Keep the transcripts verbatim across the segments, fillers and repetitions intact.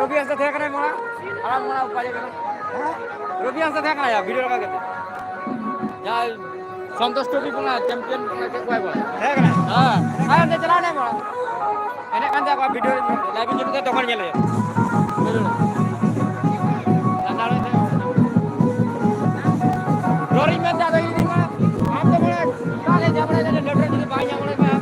ᱨᱚᱵᱤ ᱦᱟᱸᱥᱫᱟ ᱛᱟᱦᱮᱸ ᱠᱟᱱᱟᱭ ᱢᱟᱲᱟᱝ᱾ ᱟᱨ ᱢᱟᱲᱟᱝ ᱚᱠᱟ ᱡᱟᱭᱜᱟ ᱨᱮ? ᱨᱚᱵᱤ ᱦᱟᱸᱥᱫᱟ ᱛᱟᱦᱮᱸ ᱠᱟᱱᱟᱭ, ᱵᱷᱤᱰᱤᱭᱳ ᱨᱟᱠᱟᱵ ᱠᱟᱛᱮ᱾ ᱡᱟᱦᱟᱸᱭ ᱥᱚᱱᱛᱳᱥ ᱴᱨᱚᱯᱷᱤ ᱠᱷᱚᱱᱟᱜ ᱪᱟᱢᱯᱤᱭᱟᱱ ᱠᱷᱚᱱᱟᱜ ᱪᱮᱫ ᱠᱚ ᱟᱭ ᱵᱟᱲᱟ? ᱛᱟᱦᱮᱸ ᱠᱟᱱᱟᱭ᱾ ᱦᱮᱸ, ᱛᱟᱭᱚᱢ ᱛᱮ ᱪᱟᱞᱟᱣ ᱮᱱᱟᱭ ᱢᱟᱲᱟᱝ᱾ ᱮᱱᱮᱡ ᱠᱟᱱ ᱛᱟᱦᱮᱸ ᱠᱚ, ᱵᱷᱤᱰᱤᱭᱳ ᱨᱮ ᱞᱟᱭᱤᱵᱷ ᱤᱧ ᱧᱮᱞ ᱠᱮᱫᱟ, ᱛᱚᱠᱷᱚᱱ ᱧᱮᱞ ᱦᱩᱭᱩᱜᱼᱟ᱾ ᱨᱚᱲᱤᱧ ᱢᱮᱱ ᱫᱟ, ᱟᱫᱚ ᱤᱧ ᱫᱚ ᱟᱢ ᱫᱚ ᱢᱟᱲᱟᱝ ᱚᱠᱟ ᱨᱮ ᱧᱟᱢ ᱵᱟᱲᱟᱭ ᱫᱟ, ᱞᱮᱴᱟᱨ ᱡᱩᱫᱤ ᱵᱟᱭ ᱧᱟᱢ ᱵᱟᱲᱟᱭ ᱠᱷᱟᱱ᱾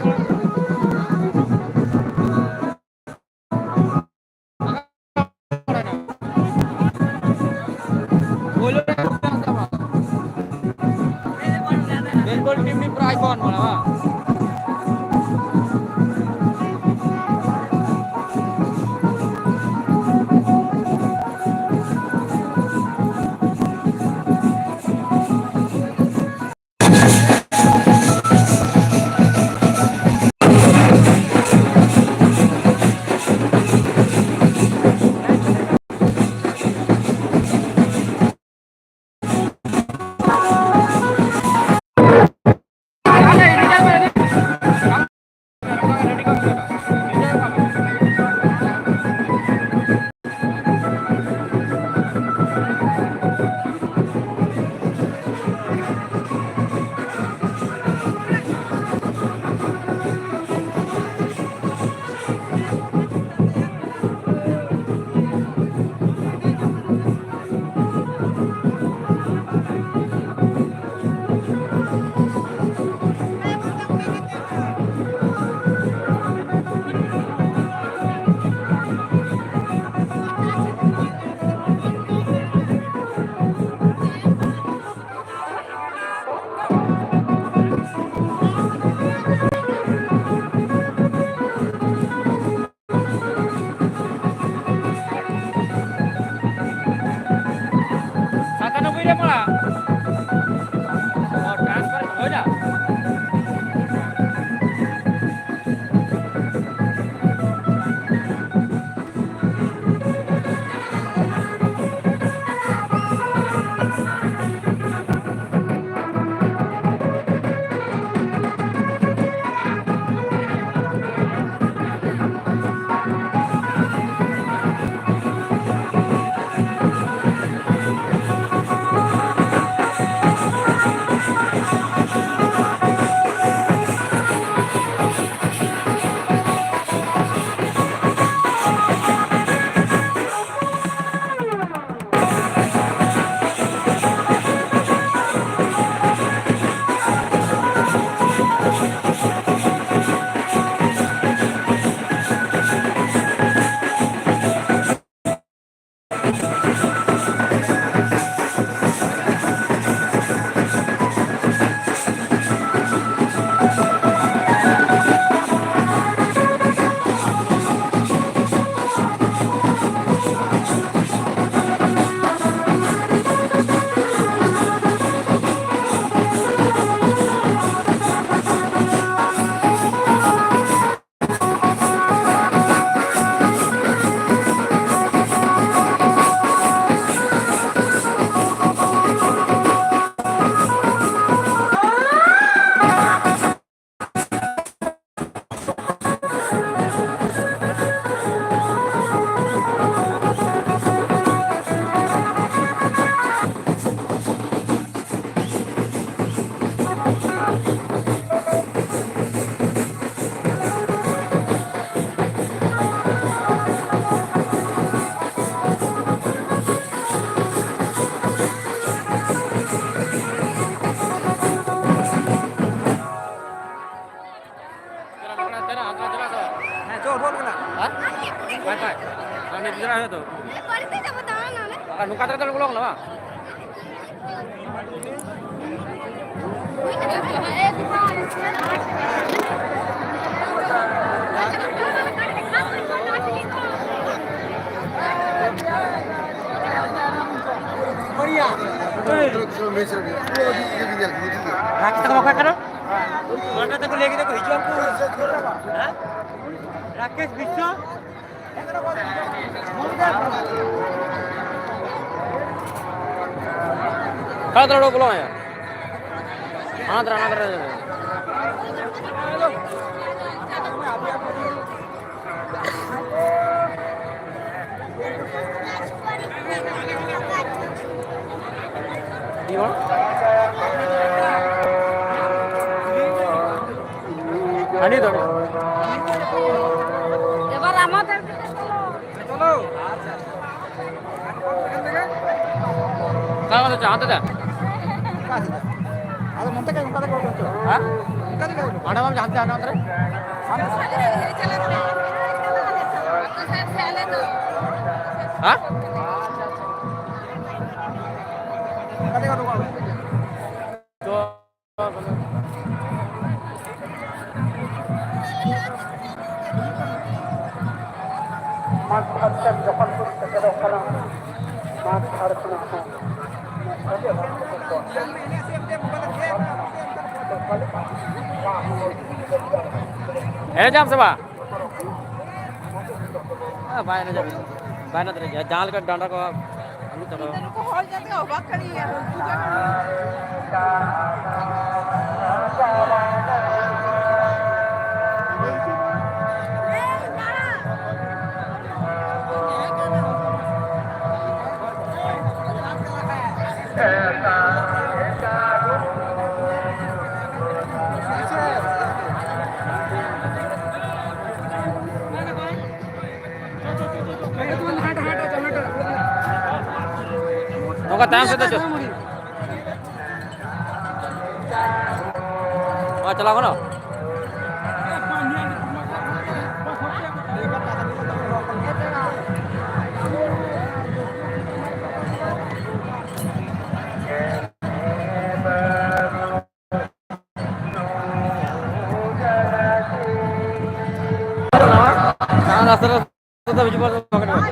ᱵᱮᱝᱜᱚᱞ ᱴᱤᱢ ᱨᱤᱱᱤᱡ ᱯᱨᱟᱭᱤᱡᱽ ᱠᱚ ᱮᱢ ᱠᱟᱱᱟ ᱵᱟᱝ? ᱦᱮᱸ? ᱵᱟᱭ ᱯᱟᱭ᱾ ᱟᱨ ᱱᱤᱛ ᱡᱚᱱᱟ ᱦᱩᱭᱩᱜ ᱛᱚ᱾ ᱟᱨ ᱱᱚᱝᱠᱟ ᱛᱮᱜᱮ ᱛᱚ ᱵᱚᱞᱚ ᱠᱟᱱᱟ ᱵᱟᱝ? ᱨᱟᱠᱮᱥ ᱛᱟᱠᱚ ᱵᱟᱠᱚ ᱦᱮᱡ ᱠᱟᱱᱟ? ᱢᱟᱱᱰᱟ ᱛᱟᱠᱚ ᱞᱟᱹᱭ ᱠᱮᱫᱟ ᱠᱚ ᱦᱤᱡᱩᱜ ᱟᱠᱚ᱾ ᱦᱮᱸ? ᱨᱟᱠᱮᱥ ᱵᱤᱥᱥᱚ᱾ ᱚᱠᱟ ᱫᱷᱟᱨᱮ ᱚᱰᱚᱠ ᱵᱚᱞᱚ ᱟᱭᱟ? ᱦᱟᱱᱟ ᱫᱷᱟᱨᱮ, ᱦᱟᱱᱟ ᱫᱷᱟᱨᱮ᱾ ᱦᱟᱹᱱᱤ ᱫᱚ᱾ ᱮবার আমাদের দিকে চলো। ᱚᱠᱟ ᱠᱷᱚᱱ ᱫᱚ ᱪᱟ ᱦᱟᱱᱛᱮ ᱫᱟ? ᱟᱫᱚ ᱱᱚᱱᱛᱮ ᱠᱷᱚᱱ ᱚᱱᱠᱟ ᱛᱮᱜᱮ ᱩᱰᱩᱠ ᱦᱩᱭᱩᱜᱼᱟ᱾ ᱦᱮᱸ? ᱚᱱᱠᱟ ᱛᱮᱜᱮ ᱩᱰᱩᱠ᱾ ᱦᱟᱸᱰᱮ ᱵᱟᱢ ᱪᱟ ᱦᱟᱱᱛᱮ, ᱦᱟᱱᱛᱮ ᱨᱮ? ᱦᱮᱸ? ᱚᱱᱠᱟ ᱛᱮᱜᱮ ᱩᱰᱩᱠᱚᱜ ᱢᱮ᱾ ᱛᱚ ᱢᱟᱴᱷ ᱜᱷᱟᱴ ᱥᱮᱫ ᱡᱚᱠᱷᱚᱱ ᱵᱚᱱ ᱥᱮᱴᱮᱨᱚᱜ ᱠᱟᱱᱟ, ᱢᱟᱴᱷ ᱜᱷᱟᱴ ᱠᱷᱚᱱᱟᱜ ᱦᱚᱸ ᱵᱷᱟᱜᱮ ᱵᱷᱟᱜᱮ ᱠᱚ ᱮᱱᱮᱡᱟᱢ ᱥᱮ ᱵᱟᱝ? ᱵᱟᱭ ᱮᱱᱮᱡᱟ, ᱵᱟᱭ ᱮᱱᱮᱡ ᱫᱟᱲᱮᱭᱟᱜᱼᱟ᱾ ᱡᱟᱦᱟᱸ ᱞᱮᱠᱟ ᱰᱟᱸᱰᱟ ᱠᱚ ᱟᱹᱨᱩᱵ ᱪᱟᱵᱟᱜᱼᱟ᱾ ᱱᱩᱠᱩ ᱦᱚᱲ ᱧᱮᱞ ᱛᱮ ᱚᱵᱟᱠ ᱠᱟᱹᱱᱟᱹᱧ ᱟᱨ ᱩᱱᱠᱩ ᱫᱚ ᱱᱚᱝᱠᱟ ᱛᱟᱭᱚᱢ ᱥᱮᱫ ᱫᱚ ᱪᱮᱫ? ᱱᱚᱣᱟ ᱪᱟᱞᱟᱣ ᱜᱟᱱᱚᱜᱼᱟ? ᱨᱟᱥᱛᱟ ᱨᱮ ᱦᱤᱡᱩᱜ ᱵᱟᱝ᱾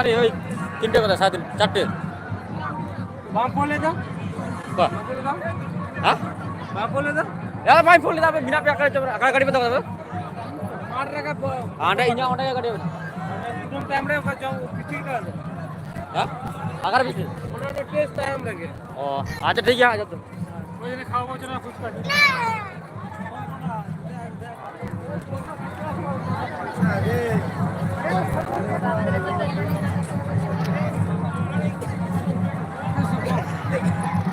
ᱟᱨᱮ ᱳᱭ ᱛᱤᱱᱴᱮ ᱠᱚᱫᱚ, ᱥᱟᱲᱮ ᱛᱤᱱ, ᱪᱟᱨᱴᱮ᱾ ᱵᱟᱢ ᱯᱷᱳᱱ ᱞᱮᱫᱟ? ᱵᱟ᱾ ᱵᱟᱢ ᱯᱷᱳᱱ ᱞᱮᱫᱟ? ᱦᱮᱸ? ᱵᱟᱢ ᱯᱷᱳᱱ ᱞᱮᱫᱟ? ᱭᱟᱨ, ᱵᱟᱹᱧ ᱯᱷᱳᱱ ᱞᱮᱫᱟ, ᱟᱯᱮ ᱢᱮᱱᱟᱜ ᱯᱮᱭᱟ, ᱚᱠᱟ ᱨᱮ ᱪᱚ, ᱚᱠᱟ ᱜᱟᱹᱰᱤ ᱯᱮ ᱫᱚᱦᱚ ᱠᱟᱫᱟ? ᱢᱟᱴᱷ ᱨᱮᱜᱮ ᱵᱚ-, ᱦᱟᱸᱰᱮ ᱤᱧᱟᱹᱜ ᱚᱸᱰᱮ ᱜᱮ ᱜᱟᱹᱰᱤ ᱢᱮᱱᱟᱜᱼᱟ᱾ ᱠᱩᱫᱩᱢ ᱛᱟᱭᱚᱢ ᱨᱮ ᱚᱱᱠᱟ ᱡᱚᱢ ᱵᱷᱤᱛᱤᱨ ᱨᱮ᱾ ᱦᱮᱸ? ᱟᱜᱟᱨ ᱵᱷᱤᱛᱤᱨ? ᱚᱱᱟ ᱫᱚ ᱴᱮᱥᱴ ᱛᱟᱭᱚᱢ ᱨᱮᱜᱮ᱾ ᱚ, ᱟᱪᱪᱷᱟ, ᱴᱷᱤᱠ ᱜᱮᱭᱟ, ᱦᱟᱸᱜ ᱡᱚᱛᱚ᱾ ᱳᱭ ᱡᱟᱹᱱᱤᱡ ᱠᱷᱟᱣᱟ ᱠᱚ ᱪᱟᱞᱟᱜᱼᱟ, ᱯᱷᱩᱪᱠᱟ᱾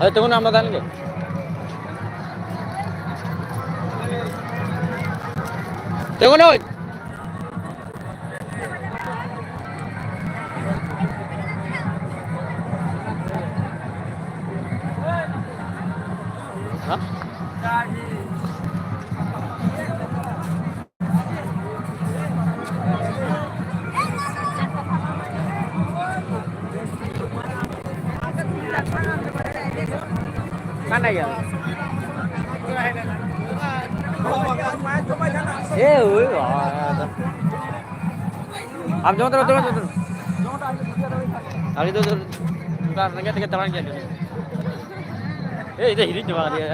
ᱟᱫᱚ ᱛᱤᱸᱜᱩᱱ ᱢᱮ, ᱟᱢ ᱫᱚ ᱛᱟᱦᱮᱱ ᱜᱮ᱾ ᱛᱤᱸᱜᱩᱱ ᱢᱮ᱾ ᱦᱮᱸ? ᱠᱟᱱ ᱜᱮᱭᱟ᱾ ᱮ, ᱳᱭ ᱵᱟᱵᱟ᱾ ᱟᱢ ᱡᱚᱢ ᱛᱟᱨᱟ, ᱡᱚᱢ ᱛᱟᱨᱟ᱾ ᱟᱞᱮ ᱫᱚ ᱨᱮᱸᱜᱮᱡ ᱛᱮᱜᱮ ᱫᱟᱬᱟᱱ ᱜᱮᱭᱟ ᱞᱮ᱾ ᱮᱭ, ᱤᱧ ᱫᱚ ᱦᱤᱲᱤᱧ ᱪᱟᱵᱟ ᱠᱟᱫᱤᱧ᱾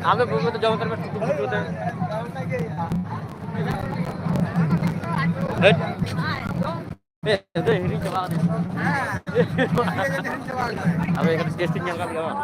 ᱟᱢ ᱫᱚ ᱵᱩᱠ ᱠᱟᱛᱮ ᱡᱚᱢ ᱩᱛᱟᱹᱨ ᱢᱮ, ᱴᱩᱠ ᱴᱩᱠ ᱴᱩᱠ ᱴᱩᱠ ᱛᱮ᱾ ᱦᱮᱴ᱾ ᱮ, ᱤᱧ ᱫᱚ ᱦᱤᱲᱤᱧ ᱪᱟᱵᱟ ᱠᱟᱫᱤᱧ᱾ ᱟᱫᱚ ᱮᱠᱷᱟᱱ ᱴᱮᱥᱴ ᱤᱧ ᱧᱮᱞ ᱠᱟᱜ ᱜᱮᱭᱟ ᱵᱟᱝ?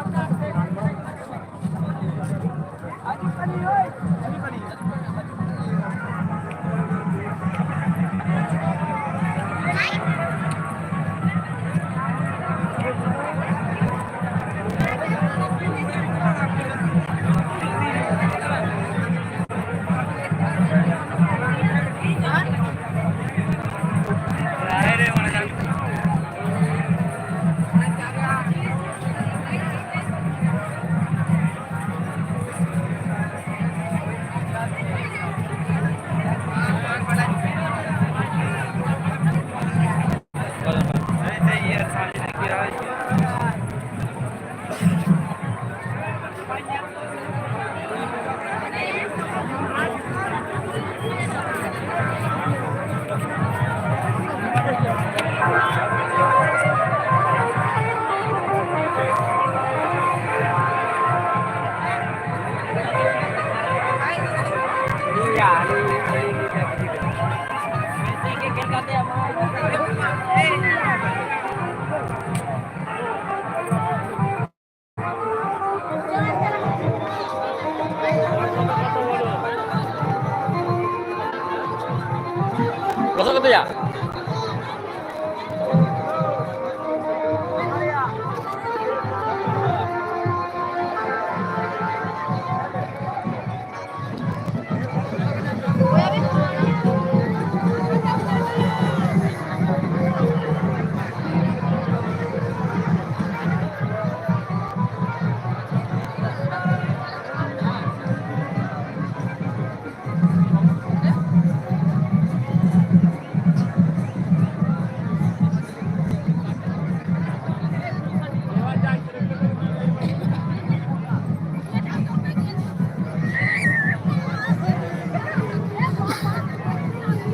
ᱫᱚᱭᱟ᱾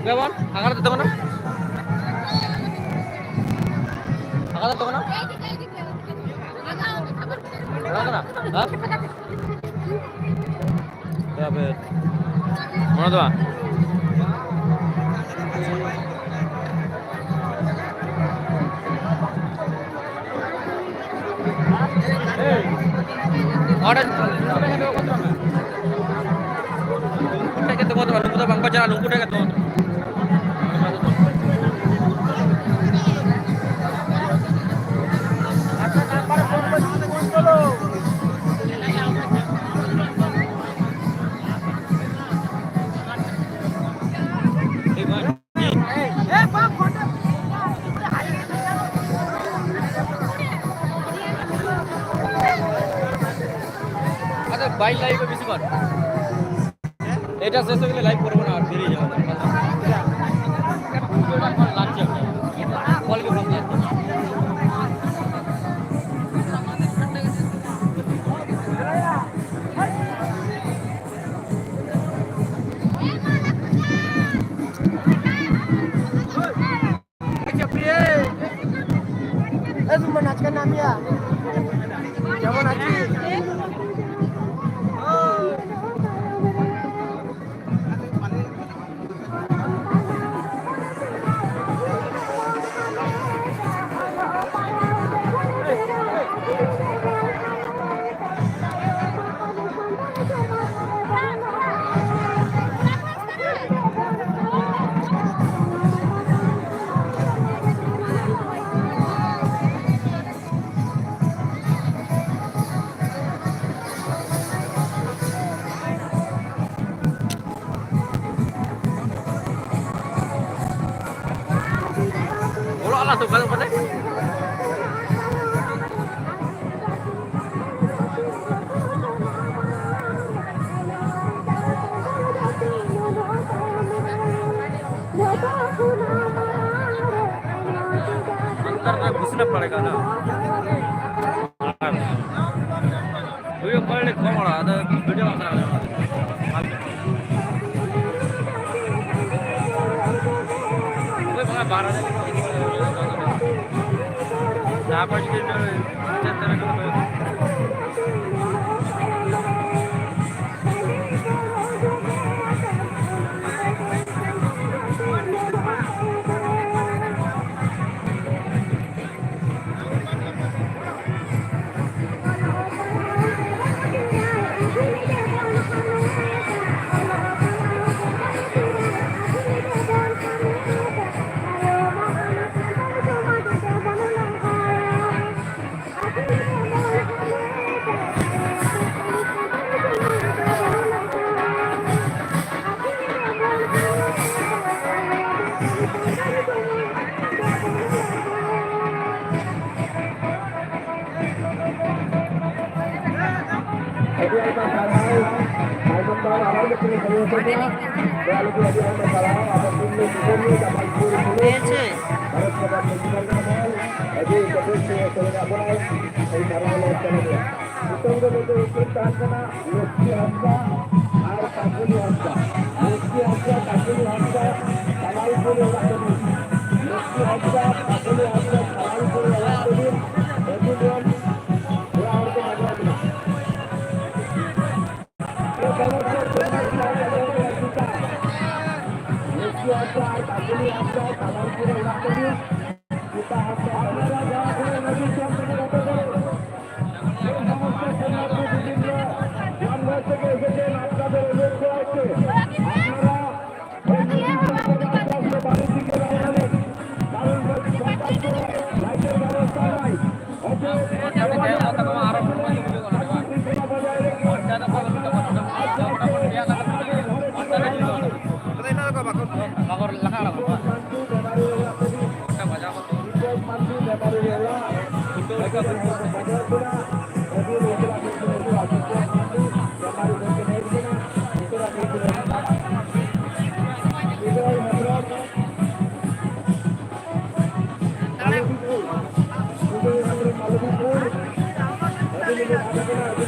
ᱵᱮᱵᱚᱱ ᱟᱜᱟᱨ ᱫᱚ ᱠᱟᱱᱟ, ᱟᱜᱟᱨ ᱫᱚ ᱠᱟᱱᱟ᱾ ᱚᱱᱟ ᱠᱟᱱᱟ? ᱦᱮᱸ? ᱛᱟᱯᱚᱨ ᱚᱱᱟ ᱫᱚ ᱵᱟᱝ᱾ ᱚᱸᱰᱮ ᱩᱱᱠᱩ ᱴᱷᱮᱱ ᱜᱮ ᱛᱤᱸᱜᱩ ᱛᱟᱢᱟ, ᱱᱩᱠᱩ ᱫᱚ ᱵᱟᱝᱠᱚ ᱪᱟᱞᱟᱜᱼᱟ, ᱱᱩᱠᱩ ᱴᱷᱮᱱ ᱜᱮ ᱛᱤᱸᱜᱩ ᱛᱟᱢᱟ᱾ ᱟᱫᱚ ᱵᱟᱭ ᱞᱟᱭᱤᱵᱷ ᱵᱮᱥᱤ ᱠᱷᱚᱱ᱾ এটা শেষ হয়ে গেলে লাইভ করবো না, আর দেরি যাবে। কল কে বলতে ᱚᱠᱟ ᱚᱠᱟᱛᱮ? ᱱᱮᱛᱟᱨ ᱫᱚ ᱵᱩᱥᱱᱟ ᱯᱟᱲᱮ ᱠᱟᱱᱟ᱾ ᱟᱨ ᱦᱩᱭᱩᱜ ᱠᱟᱱᱟ ᱠᱚᱢ ᱦᱚᱲ, ᱟᱫᱚ ᱵᱷᱤᱰᱤᱭᱳ ᱵᱟᱝ ᱥᱟᱱᱟ ᱠᱟᱱᱟ᱾ ᱦᱳᱭ, ᱵᱟᱝᱟ, ᱵᱟᱨ ᱦᱟᱡᱟᱨ᱾ ᱡᱟᱦᱟᱸ ᱠᱚ ᱡᱩᱫᱤ ᱪᱮᱫ ᱛᱮ ᱟᱹᱰᱤ ᱟᱭᱢᱟ ᱥᱟᱨᱦᱟᱣ᱾ ᱛᱟᱭᱱᱚᱢ ᱫᱟᱨᱟᱢ ᱟᱨᱦᱚᱸ ᱢᱤᱫᱴᱮᱱ ᱥᱚᱢᱚᱭ ᱥᱮᱴᱮᱨᱟ᱾ ᱱᱚᱣᱟ ᱞᱟᱹᱜᱤᱫ ᱟᱹᱰᱤ ᱟᱭᱢᱟ ᱥᱟᱨᱦᱟᱣ᱾ ᱟᱵᱚ ᱴᱤᱢ ᱨᱮ ᱥᱩᱥᱟᱹᱨᱤᱭᱟᱹ ᱡᱟᱦᱟᱸᱭ ᱠᱚ ᱦᱮᱸ ᱥᱮ᱾ ᱵᱷᱟᱨᱚᱛ ᱥᱮᱵᱟ ᱥᱚᱝᱜᱚᱴᱷᱚᱱ ᱨᱮᱱ ᱦᱚᱲ ᱟᱹᱰᱤ ᱠᱮᱴᱮᱡ ᱥᱮ ᱥᱮᱨᱮᱧ ᱟᱵᱚᱱᱟᱭ᱾ ᱟᱹᱰᱤ ᱥᱟᱨᱦᱟᱣ ᱞᱮ ᱪᱟᱞ ᱟᱠᱚᱣᱟ᱾ ᱱᱤᱛᱚᱝ ᱫᱚ ᱱᱤᱛᱚᱜ ᱩᱪᱤᱛ ᱛᱟᱦᱮᱸ ᱠᱟᱱᱟ ᱞᱚᱠᱠᱷᱤ ᱦᱟᱸᱥᱫᱟ ᱟᱨ ᱠᱟᱠᱩᱞᱤ ᱦᱟᱸᱥᱫᱟ᱾ ᱞᱚᱠᱠᱷᱤ ᱦᱟᱸᱥᱫᱟ, ᱠᱟᱠᱩᱞᱤ ᱦᱟᱸᱥᱫᱟ, ᱥᱟᱞᱟᱞᱯᱩᱨ ᱚᱲᱟᱜ ᱛᱟᱹᱵᱤᱱ᱾ ᱞᱚᱠᱠᱷᱤ ᱦᱟᱸᱥᱫᱟ, ᱠᱟᱠᱩᱞᱤ ᱦᱟᱸᱥᱫᱟ, ᱥᱟᱞᱟᱞᱯᱩᱨ ᱚᱲᱟᱜ ᱛᱟᱹᱵᱤᱱ᱾ ᱟᱹᱵᱤᱱ ᱨᱮᱱ ᱚᱲᱟᱜ ᱦᱚᱲ ᱠᱚ ᱢᱟᱸᱡᱟᱱ ᱠᱟᱱᱟ᱾ ᱞᱚᱠᱠᱷᱤ ᱦᱟᱸᱥᱫᱟ ᱟᱨ ᱠᱟᱠᱩᱞᱤ ᱦᱟᱸᱥᱫᱟ, ᱥᱟᱞᱟᱞᱯᱩᱨ ᱚᱲᱟᱜ ᱛᱟᱹᱵᱤᱱ᱾ ᱥᱮᱛᱟᱜ ᱦᱟᱸᱥᱫᱟ, ᱟᱯᱱᱟᱨᱟᱜ ᱡᱟᱦᱟᱸ ᱠᱚᱨᱮ ᱞᱟᱹᱜᱤᱫ ᱠᱟᱱ ᱛᱟᱵᱚᱱᱟ, ᱚᱸᱰᱮ ᱫᱚ ᱥᱚᱢᱚᱥᱛᱚ ᱥᱚᱱᱱᱟᱥᱤ ᱵᱤᱵᱷᱤᱱᱱᱚ ᱜᱨᱟᱢ ᱜᱚᱸᱡᱽ ᱛᱷᱮᱠᱮ ᱮᱥᱮছেন, আপনাদের অনুরোধ করা হচ্ছে।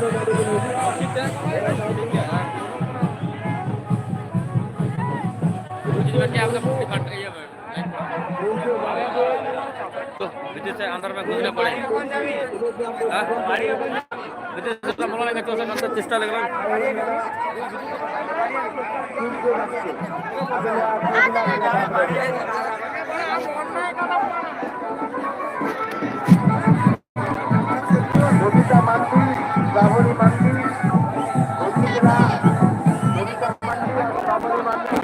तो विदेश से अंदर में घुसने पड़े। हाँ? विदेश से बोला नहीं, तो से चेष्टा लग रहा है। ববিতা মান্তি, শ্রাবণী মান্তি, ববিতা, ববিতা মান্তি, শ্রাবণী মান্তি।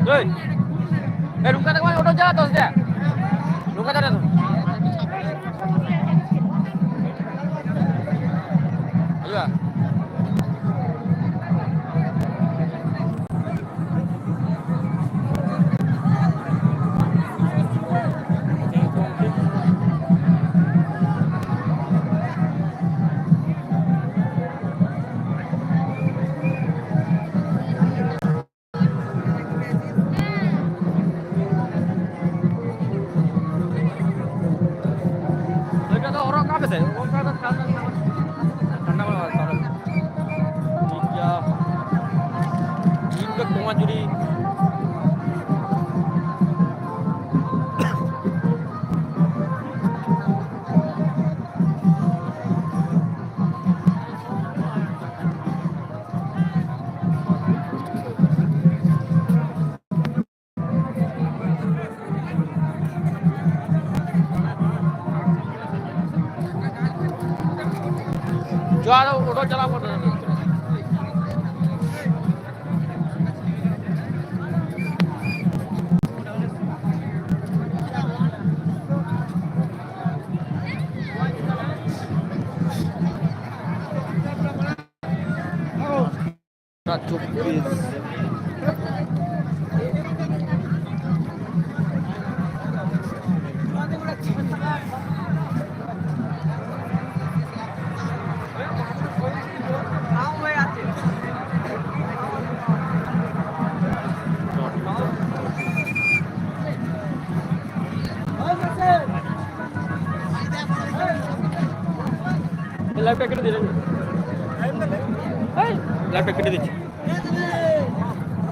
ᱦᱮᱸ, ᱱᱚᱝᱠᱟ ᱛᱮ ᱚᱰᱚᱠ ᱪᱟᱞᱟᱜ ᱛᱚ ᱥᱮ? ᱱᱚᱝᱠᱟ ᱫᱟᱨᱮ ᱫᱚ᱾ ᱦᱩᱭᱩᱜᱼᱟ᱾ ᱱᱚᱝᱠᱟ ᱫᱚ ᱦᱚᱨᱚᱜ ᱠᱟᱜ ᱢᱮᱥᱮ᱾ ᱱᱚᱝᱠᱟ ᱫᱚ ᱴᱷᱟᱱᱰᱟ ᱢᱟ ᱵᱟᱝ ᱥᱟᱵᱟ᱾ ᱴᱷᱤᱠ ᱜᱮᱭᱟ᱾ ᱴᱷᱤᱠ ᱜᱮᱭᱟ, ᱛᱚᱢᱟ ᱡᱩᱫᱤ ᱡᱚᱦᱟᱨ, ᱚᱰᱚᱠ ᱪᱟᱞᱟᱣ ᱠᱟᱱᱟ᱾ ᱪᱚᱵᱵᱤᱥ᱾ লাইভটা কেটে দিলেন। এই, লাইভটা কেটে দিচ্ছি।